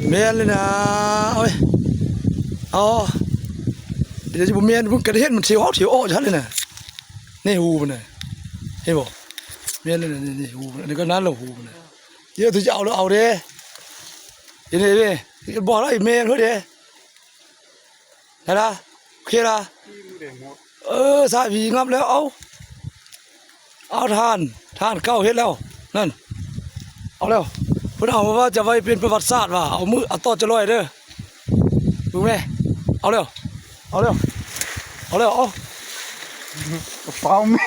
ແມ່ນເລີຍນະ ເອົາເວີຍ ເອົາ ດຽວຊິບໍ່ແມ່ນ ເບິ່ງກະເຫັນມັນເສຍອອກເສຍອອກຢູ່ຫັ້ນເລີຍນະ ໃນຮູມັນນະ ເຫັນບໍ່? ແມ່ນເລີຍນະ ນີ້ ນີ້ຮູມັນ ອັນນີ້ກໍນັ້ນລະ ຮູມັນນະ ດຽວຊິເອົາລະເອົາເດ້ ເຫັນເດ້ ບອກລະ ແມ່ນເພິ່ນເດ້ ໄດ້ລະ ໂອເຄລະ ເອີ ສາຍຫວີງັບແລ້ວ ເອົາ ເອົາ ທ່ານ ທ່ານເກົ່າເຮັດແລ້ວ ນັ້ນ ເອົາແລ້ວ ເພິ່ນເອົາວ່າຈະໄວ້ເປັນປະຫວັດສາດວ່າ ເອົາມື ເອົາຕໍ່ຈະລອຍເດີ ເບິ່ງແມ້ ເອົາແລ້ວ ເອົາແລ້ວ ເອົາແລ້ວ ເອົາ ເປົ່າແມ່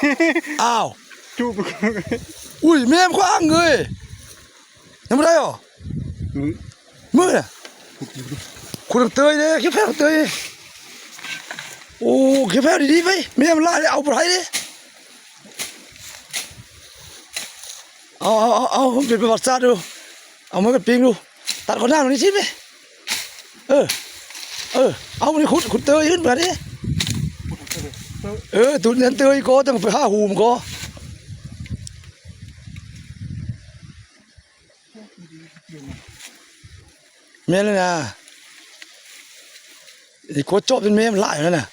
ອ້າວ ຈູບ ອຸ້ຍ ແມ່ມັນຂວາງເອີຍ ຍັງບໍ່ໄດ້ຫວາ? ມື້ ມື້ນະ ຂຸດເຕີຍເດ້ ເກັບແພ້ເຕີຍ ໂອ້ ເກັບແພ້ດີໆໄປ ແມ່ມັນຫຼາຍເດ້ ເອົາບໍ່ໄດ້ເດ້ ເອົາ ເອົາ ເອົາ ເອົາ ເປັນປະຫວັດສາດດູ ເອົາມາເປັນປີ້ງດູ ຕັດເຂົ້າໜ້າມັນນີ້ຊິເດ້ ເອີ ເອີ ເອົາ ນີ້ຂຸດ ຂຸດເຕີຍຂຶ້ນມາເດ້ ເອີ ຕຸນນັ້ນເຕີຍກໍຕ້ອງໄປຫາຫູມກໍ ແມ່ນແລ້ວນະ ໄອ້ກົດຈອບຈົນແມ່ມັນຫຼາຍແລ້ວນະ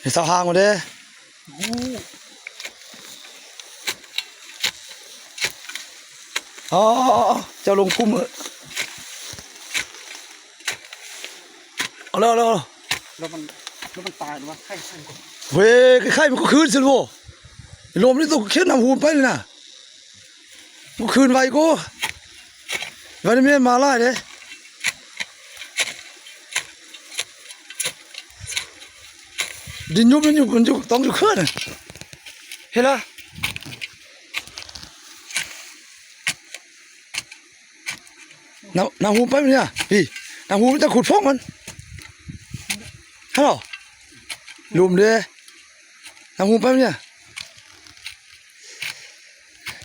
ໃຫ້ສາວຫາງມາເດ້ ເອົາ ເອົາ ເຈົ້າລົງກຸ່ມ ເອີ ເອົາແລ້ວ ເອົາແລ້ວ ແລ້ວມັນ ແລ້ວມັນຕາຍຫຼືວ່າໄຂ່ໄຂ່ມັນກໍ ເວີຍ ໄຂ່ມັນກໍຄືນຊິບໍ່ ລົມນີ້ຕົກເຂດນ້ຳຫູມໄປນີ້ນະ ບໍ່ຄືນໄວກວ່າ ໄວນີ້ແມ່ນມາຫຼາຍເດ້ ດິນຍຸບ ດິນຍຸບ ມັນຢູ່ ຕ້ອງຢູ່ເຂື່ອນ ເຫັນລະ ນ້ຳ ນ້ຳຫູມໄປມັນນີ້ ພີ້ ນ້ຳຫູມມັນຈະຂຸດຟອງມັນ ຮາໂຫຼ ລຸ່ມເດ້ ນ້ຳຫູມໄປມັນນີ້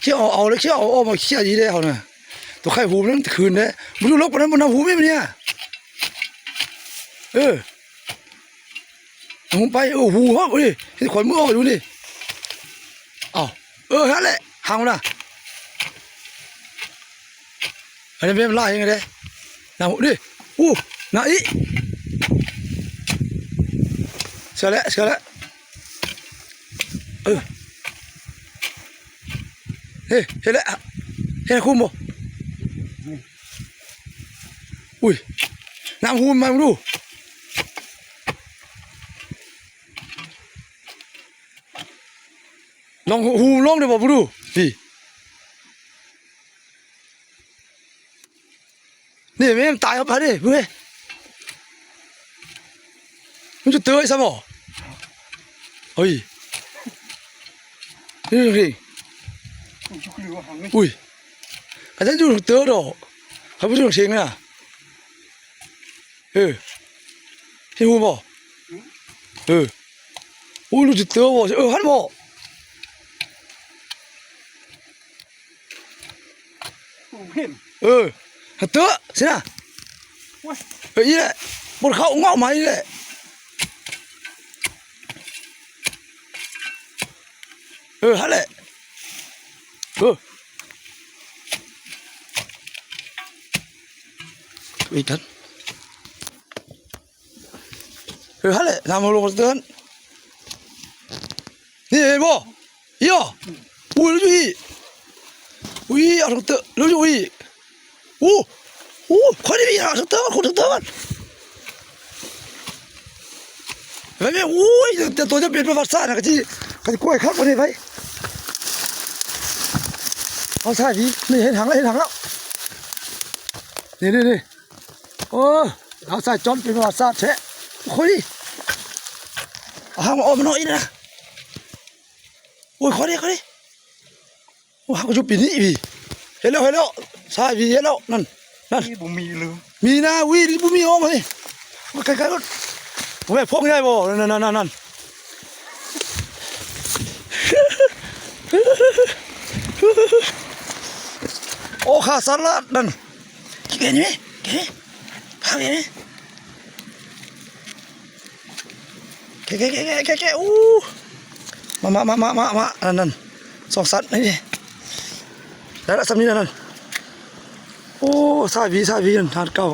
ເຂົ້າເອົາ ເອົາເລີຍ ເຂົ້າເອົາອອກມາເຂົ້າດີເດ້ເຮົານະ ຕົວໄຂ່ຫູມນັ້ນຄືນເດ້ ບໍ່ຢູ່ເລິກປານນັ້ນ ບໍ່ນ້ຳຫູມອີກມັນນີ້ ເອີ ຫູໄປ ເອີ ຫູເຮົານີ້ ເຫັນຂວັນມືອອກຢູ່ນີ້ ເອົ້າ ເອີ ຫັ້ນແຫຼະ ຫາງມັນນະ ອັນນີ້ແມ່ນຫຼາຍແຮງເດ້ ນະ ນີ້ ອູ້ ນະອີ ເຊື່ອແຫຼະ ເຊື່ອແຫຼະ ເອີ ເອີ ເຫັນແລ້ວ ເຫັນຄຸ້ມບໍ່? ອຸ້ຍ ນ້ຳຫູມມາດູ ລອງຫູມລົງໄດ້ບໍ່ ເບິ່ງດູ ພີ້. ນີ້ແມ່ນຕາຍເອົາໄປນີ້ເວີຍ ມັນຈະເຕີຍຊ້ຳບໍ່? ເຮີ້ຍ ນີ້ ອຸ້ຍ ອາຈານຢູ່ເຕີດອກ ຄັນບໍ່ຢູ່ເທິງນະ ເອີ ເຫັນຫູບໍ່? ເອີ ໂອ້ຍ ລູກຈະເຕີບໍ່? ເອີ ຫັ້ນບໍ່? ເຫັນ ເອີ ເຕີຊິນະ ໂອ້ຍ ເອີ ອີ່ແຫຼະ ບໍ່ເຂົ້າງອກມາອີ່ແຫຼະ ເອີ ຫັ້ນແຫຼະ ເອີ ອີກຫັ້ນ. ເອີ ຫັ້ນແຫຼະ ນ້ຳມັນລົງມາເຕີນ ນີ້ເຫັນບໍ່? ອີ່ຫຍັງ? ອຸ້ຍ ລະຢູ່ອີ່ ອຸ້ຍ ເອົາທາງເຕີ ລະຢູ່ອີ່ ໂອ້ ໂອ້ ຂ້ອຍໄດ້ມີ ເອົາທາງເຕີ ເອົາທາງເຕີ ໄປແມ່ ໂອ້ຍ ແຕ່ໂຕຈະເປັນປະຫວັດສາດນະ ກະຊິ ກະຊິກ້ວຍຄັກປານນີ້ໄປ ເອົາສາຍດີ ນີ້ເຫັນຫາງແລ້ວ ເຫັນຫາງແລ້ວ ນີ້ ນີ້ ນີ້. ໂອ້ ລາວໃສ່ຈອນເປັນປະຫວັດສາດແທ້ ໂອ້ຍ ເອົາຫາງມາອອກມາໜ້ອຍອີກນະ ໂອ້ຍ ຂໍເດ້ ຂໍເດ້ ໂອ້ ຫາກະຢູ່ປີນີ້ອີກ ເຫັນແລ້ວ ເຫັນແລ້ວ ສາຍຫວີເຫັນແລ້ວ ນັ້ນ ນັ້ນ ນີ້ບໍ່ມີເລີຍ ມີນະ ຫວີນີ້ບໍ່ມີ ອອກມານີ້ ໃກ້ໆ ໂອ້ຍ ພວກໃຫຍ່ບໍ່ ນັ້ນໆໆໆ ໂອ້ ຂາສາດລາດນັ້ນ ເກັບນີ້ ເກັບນີ້ ພາເກັບນີ້ ເກັບ ເກັບ ເກັບ ເກັບ ເກັບ ໂອ້ ມາ ມາ ມາ ມາ ມາ ນັ້ນ ນັ້ນ ສອງສັດນີ້ ໄດ້ລະ ສ່ຳນີ້ນະ ນັ້ນ ໂອ້ ສາຍວີ ສາຍວີ ທາດເກົ່າ.